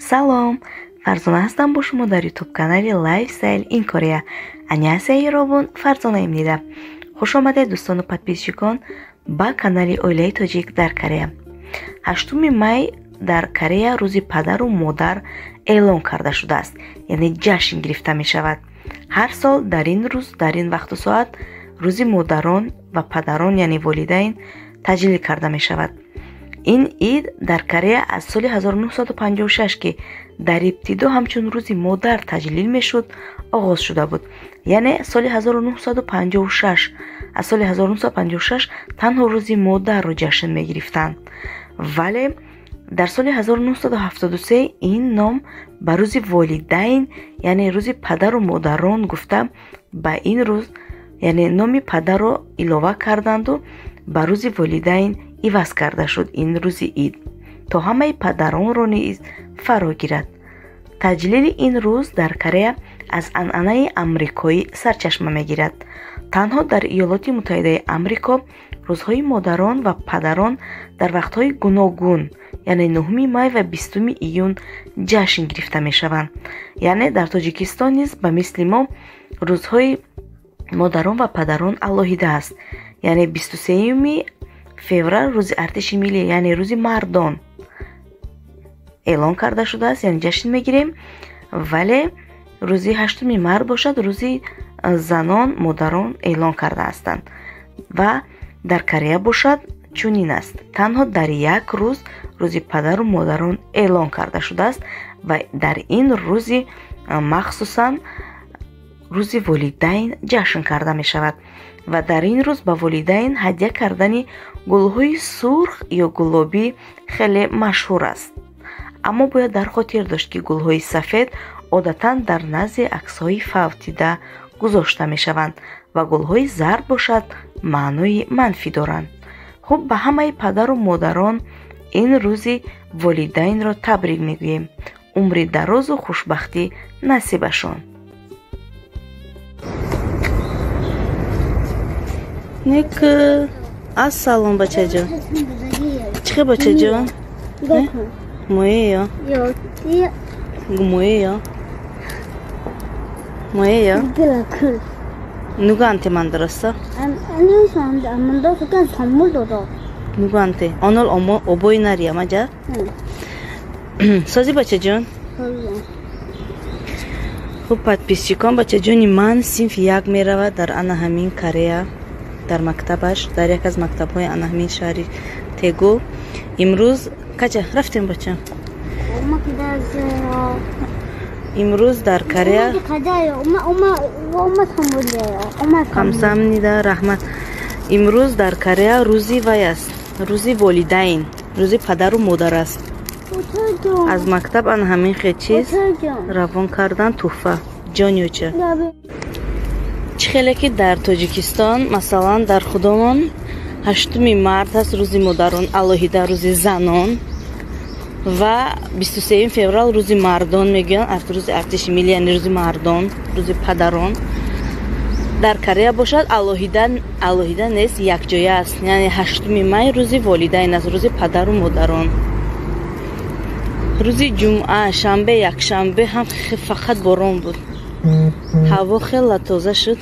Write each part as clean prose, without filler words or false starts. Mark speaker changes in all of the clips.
Speaker 1: Салом! Фарзона ҳастам бо шумо дар YouTube канали Lifestyle in Korea. Аннясеё ёробун, Фарзонаимнида. Хуш омадед, дӯстону подписчикон, ба канали Оилаи Тоҷик дар Корея. 8 май дар Корея рӯзи падару модар эълон карда шудааст, яъне ҷашн гирифта мешавад. Ҳар сол дар ин рӯз, дар ин вақту соат рӯзи модарон ва падарон, яъне волидайн, таҷлил карда мешавад. Ин ид дар Корея аз соли 1956, ки дар ибтидо ҳамчун рӯзи модар таҷлил мешуд, оғоз шуда буд. Яъне соли 1956, аз соли 1956 танҳо рӯзи модарро ҷашн мегирифтанд. Вале дар соли 1973 ин ном ба рӯзи волидайн, яъне рӯзи падару модарон гуфта, ба ин рӯз, яъне номи падарро илова карданду ба рӯзи волидайн иваз карда шуд ин рӯзи ид, то ҳамаи падаронро низ фаро гирад. Таҷлили ин рӯз дар Корея аз анъанаи амрикоӣ сарчашма мегирад. Танҳо дар Иёлоти Муттаҳидаи Амрико рӯзҳои модарон ва падарон дар вақтҳои гуногун, яъне 9 май ва 20 июн ҷашн гирифта мешаванд. Яъне дар Тоҷикистон низ ба мисли мо рӯзҳои модарон ва падарон алоҳида аст. Яъне 23 феврал рӯзи артиши миллӣ, яъне рӯзи мардон эълон карда шудааст, яъне ҷашн мегирем. Вале рӯзи 8 март бошад, рӯзи занон, модарон эълон карда ҳастанд. Ва дар Корея бошад чунин аст. Танҳо дар як рӯз рӯзи падару модарон эълон карда шудааст ва дар ин рӯзи махсусан рӯзи волидайн ҷашн карда мешавад. Ва дар ин рӯз ба волидайн ҳадя кардани гулҳои сурх ё гулобӣ хеле машҳур аст. Аммо бояд дар хотир дошт, ки гулҳои сафед одатан дар назди аксҳои фавтида гузошта мешаванд ва гулҳои зард бошад маънои манфӣ доранд. Хуб, ба ҳамаи падару модарон ин рӯзи волидайнро табрик мегӯем. Умри дарозу хушбахтӣ насибашон.
Speaker 2: Ника, ассалом, бачаҷон. Чихе, бачаҷон? 뭐예요? 이거 뭐예요? 뭐예요? 누구한테 만들었어?
Speaker 3: 아니, 안 만들었어. 그냥 선물로 줘.
Speaker 2: 누구한테? 오늘 어머 어버이날이야, 맞아?
Speaker 3: 응.
Speaker 2: 서지 бачаҷон? Хуб, подписчикон, бачаҷони ман синфи як меравад дар ана ҳамин Корея, дар мактабаш, дар як аз мактабҳои ана ҳамин шаҳри Тегу. Имрӯз кача рафтем, бача? Имрӯз дар Корея камсамнида, раҳмат. Имрӯз дар Корея рӯзи вай аст, рӯзи волидайн, рӯзи падару модар аст. Аз мактаб ана ҳамин хел чиз равон кардан, туҳфа. Ҷонёча, чӣ хеле ки дар Тоҷикистон, масалан, дар худомон 8 март аст рӯзи модарон, алоҳида рӯзи занон, ва 23 феврал рӯзи мардон мегӯянд, рӯзи артиши миллӣ, яъне рӯзи мардон, рӯзи падарон. Дар Корея бошад алоҳида, алоҳида нест, якҷоя аст. Яъне 8 май рӯзи волидайн аст, рӯзи падару модарон. Рӯзи ҷумъа, шанбе, якшанбе ҳам фақат борон буд. Ҳаво хеле тоза шуд.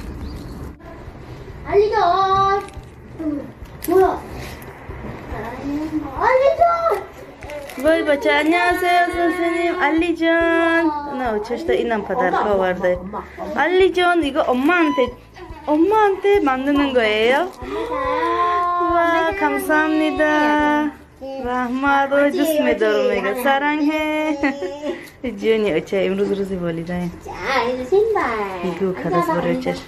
Speaker 2: Вой, бача, 안녕하세요, 선생님. 알리존. 나 어쩌다 이남 падарка оварда. 알리존, 이거 엄마한테, 엄마한테 만드는 거예요? 와, 감사합니다. раҳмат, ой, дӯст медорам, мега. 사랑해. ҷони оча, имрӯз рӯзи волидайн. Нигоҳ кардааст барои очаш.